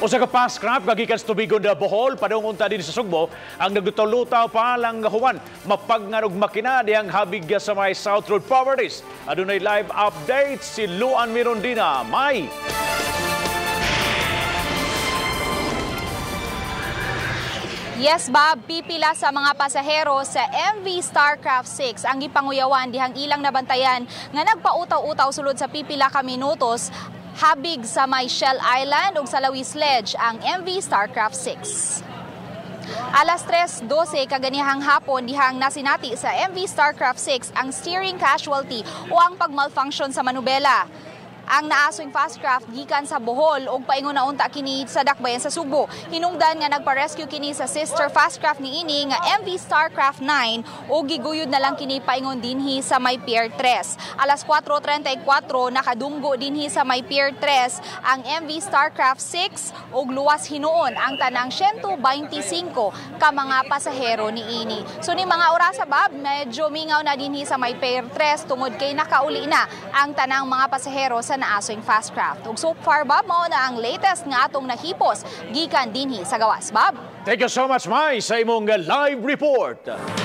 Usa ka fast craft gagikan sa tubigon na Bohol padung unta dinhi sa Sugbo ang nagdutaw-lutaw pa lang human mapagngan og makina dihang habig sa may South Road Properties. Adunay live update si Luan Mirondina. May Yes, Bob, pipila sa mga pasahero sa MV Starcraft 6 ang gipanguyawan dihang ilang nabantayan nga nagpautaw-utaw sulod sa pipila ka minutos habig sa may Shell Island ug sa Lawis Ledge ang MV Starcraft 6. Alas 3:12 kaganihang hapon dihang nasinati sa MV Starcraft 6 ang steering casualty o ang pagmalfunction sa manubela. Ang naasoing fast craft gikan sa Bohol ug paingon na unta kini sa dakbayan sa Sugbo. Hinungdan nga nagpa-rescue kini sa sister fast craft niini nga MV Starcraft 9 ug giguyod na lang kini paingon dinhi sa may Pier 3. Alas 4:34 nakadunggo dinhi sa may Pier 3 ang MV Starcraft 6 ug luwas hinuon ang tanang 125 ka mga pasahero niini. So ni mga orasa, Bob, medyo mingaw na dinhi sa may Pier 3 tungod kay nakauli na ang tanang mga pasahero sa naasoing fast craft. Ug so far, Bob, mao na ang latest nga atong nahipos gikan dinhi sa gawas, Bob. Thank you so much, Mai, sa imong live report.